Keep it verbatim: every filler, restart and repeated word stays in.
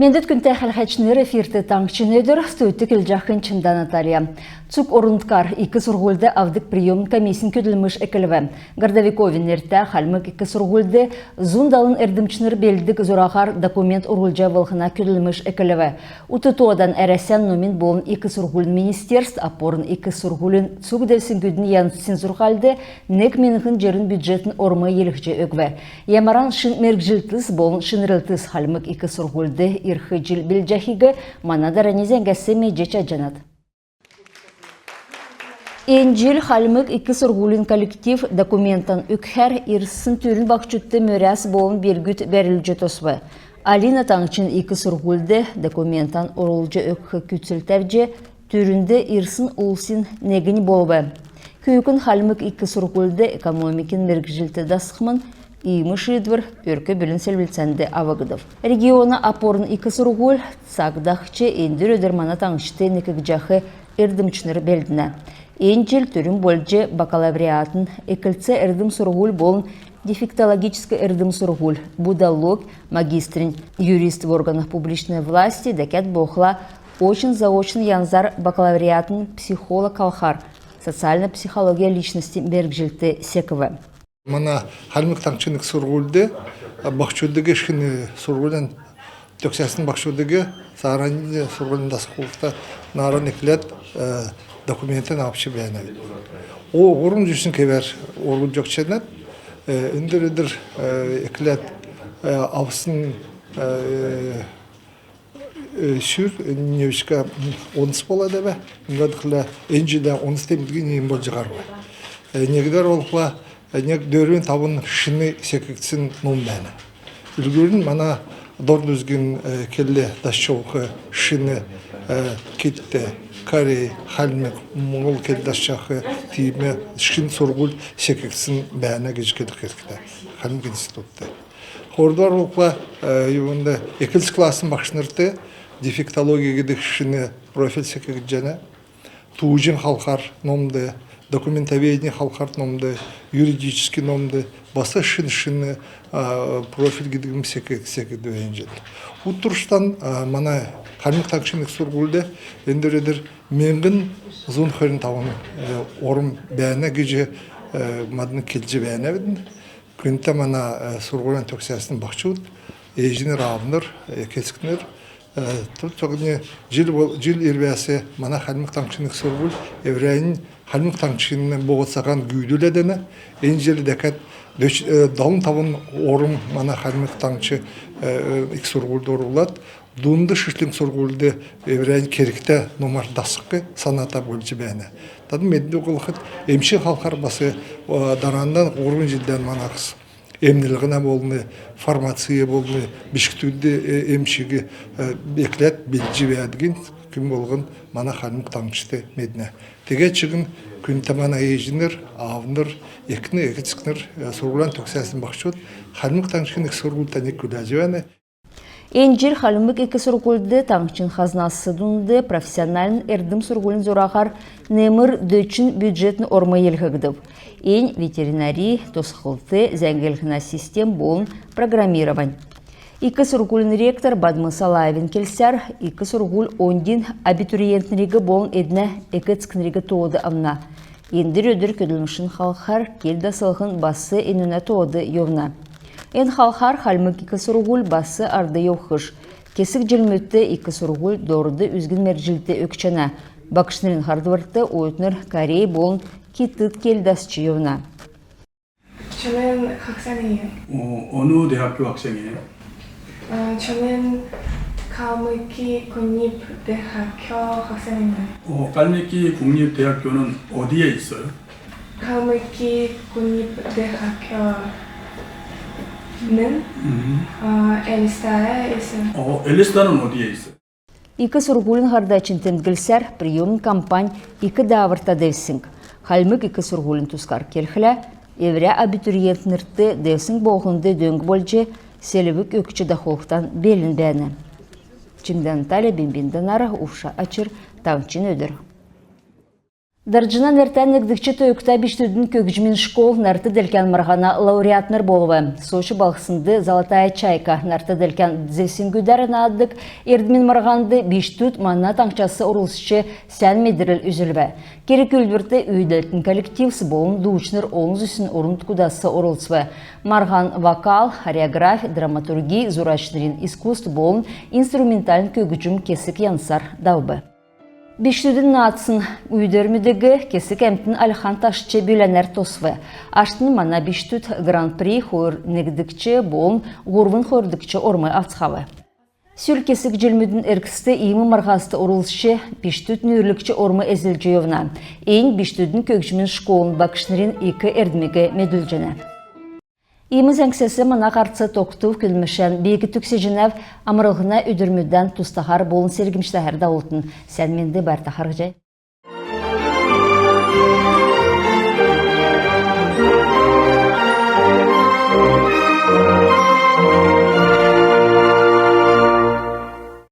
Мендвт, күндтә хәләһәчнр! Эфирт «Таңһчин өдр», студьд келҗәхнь Чимдә Наталья. Цуг орн-нутгар ик сурһульд авдг приемн комиссин көдлмш эклв. Городовиковин нертә Хальмг ик сурһульд зун далн эрдмчнр белддг зураһар документ орулҗ авлһна көдлмш эклв. Ут тоодан Әрәсән номин болн ик сурһулин министерств, опорн ик сурһулин цуг девсңгүдин янзин сурһульд нег миңһн җирн бюджетн орм йилһҗ өгв. Ямаран шин мергҗлтс болн шинрлтс Хальмг ик сурһульд ирх җил белдҗәхиг мана дарани зәңгәс медҗ чадҗанат. Эн җил Хальмг ик сурһулин коллектив документан өгхәр ирсн түрүн баһчудт мөрәс болн белгүд бәрүлҗ тосв. Алина таңһчин ик сурһульд документан орулҗ өгх күцл тәвҗ, түрүнд ирсн улсин негнь болв. Күүкн Хальмг ик сурһульд экономикин мергҗлт дасхмн. Иим шиидвр өрк-бүлин селвлцәнд авгдв. Региона опорн ик сурһуль цаг дахҗ эндр өдр мана таңһчд некгдҗәх эрдмчнр белднә. Эн җил түрүн болҗ бакалавриатин эклц эрдм-сурһуль болн дефектологическ эрдм-сурһуль, будолог, магистрин юрист в органах публичной власти, дәкәд болхла очн-заочн янзар бакалавриатин психолог халхар, социальн психология личности мергҗлт секв. Мана Хальмг Таңһчин ик сурһульд баһчудыг, шин сурһулян төгсәсн баһчудыг цааранднь сурһулян дасхлтта нааран экләд, документин авч бәәнәвидн. Һурвн зүсн кевәр орулҗ өгчәнәт. Эндр өдр экләд авсн сүр немножечко онц болад бәәнә. Юңгад гихлә эн җилә онц темдгнь иим болҗ һарв. Негдүвәр болхла, нег дөрвн-тавн шин секгдсн ном бәәнә. Үлгүрнь, мана дорд үзгин кел дасч йовх шин кедтә, корей, хальмг, моңһл кел дасчах тиим шин сурһуль секгдсн бәәнә гиҗ келх кергтә Хальмг институтд. Хойрдугар болхла, юунд, эклц классин багшнрт дефектология гидг шин профиль секгдҗәнә. Тууҗин халхар номд, документоведение халхар номд, юридический номд бас шин-шин профиль гидгм секгдв эн җил. Ут турштан мана Хальмг Таңһчин ик сурһульд эндр өдр миңһн зун хөрн тавн орм бәәнә гиҗ мадн келҗ бәәнәвидн. Күндтә мана сурһулян төгсәсн баһчуд, ээҗнр, аавнр, эк-эцкнр. Ту тогтнь җил бол, җил ирвәс мана Хальмг Таңһчин ик сурһуль эврәннь Хальмг Таңһчин бооцаһан гүүдүләд бәәнә. Эн җил дәкәд дөч, далн тавн орм мана Хальмг Таңһч ик сурһульд орулад, дунд шишлң сурһульд эврәннь кергтә номар дасх саната болҗ бәәнә. Тадн медҗ болхт, эмчин халхар бас дарандан һурвн җилдән манахс эмнлһнә болн, фармация болн, бичкдүд эмчиг экләд белдҗ бәәдгинь күн болһн мана Хальмг Таңһчд меднә. Тегәд чигн, күндтә мана ээҗнр, аавнр, экнр, эк-эцкнр, сурһулян төгсәсн баһчуд, Хальмг Таңһчин ик сурһуль таниг күләҗ бәәнә. Эн җил Хальмг ик сурһульд таңһчин хазнас дунд профессиональн эрдм-сурһулин зураһар немр дөчн бюджетн орм йилһгдв. Эн ветеринари, тосхлт, зәңгллһнә систем болн программировань. Ик сурһулин ректор Бадм Салаевин келсәр, ик сурһуль оньдин абитуриентнриг болн эднә эк-эцкнриг тоод авна. Эндр өдр көдлмшин халхар кел даслһн бас энүнә тоод йовна. Эн халхар Хальмг ик сурһуль бас ард йовхш. Кесг җилмүдт ик сурһуль дорд үзгин мергҗлт өгчәнә. Багшнрин һардврт оютнр корей болн китд кел дасч йовна. Чамн хаһцан ий? О, ону деһәк хаһцан ий. А, чамн Калмыкский кунип деһәк хаһцан ий? О, Калмыкский кунип деһәк онн одия ис? Калмыкский кунип деһәк нн? Мгм. А, Элиста ис? О, Элиста нн одия ис. Ик сурһулин һардачин темдглсәр, приемн кампань ик дааврта девсң. Хальмг ик сурһулин тускар келхлә, эврә абитуриентнрт девсң болһнд дөң болҗ, селвг өгч дахулхдан белн бәәнә. Чимдә Наталья, Бимбин Данара, Увша Очр, «Таңһчин өдр». Дорҗина нертә негдгч тойгта бичкдүдин көгҗмин школ нарт делкән марһана лауреатнр болв. Сочи балһснд «Золотая чайка» нарт делкән зевсгүдәр нааддг эрдмин марһанд бичкдүд мана таңһчас орлцҗ сән медрл үзүлв. Керг-үүлдврт үүдәлтин коллективс болн дуучнр олн зүсн орн-нутгудас орлцв. Марһан вокал, хореографь, драматурги, зурачнрин искусств болн инструментальн көгҗм кесг янзар давв. Бичкдүдин наадсн үүдәврмүдиг кесг әмтн альхан ташч, бүләнәр тосв. Аштнь мана бичкдүд Гран-при хойр негдгч болн һурвн хойрдгч орм авцхав. Сүл кесг җилмүдин эргцд иим марһаст орлцҗ, бичкдүд нүүрлгч орм эзлҗ йовна. Эннь бичкдүдин көгҗмин школын багшнрин ик эрдмиг медүлҗәнә. Иим зәңгсәс мана һарц тогтв. Көдлмшән би төгсәҗәнәв. Амрлһна өдрмүдән тустаһар болн сергмҗтәһәр давултн. Сән менд, байрта харһцхай.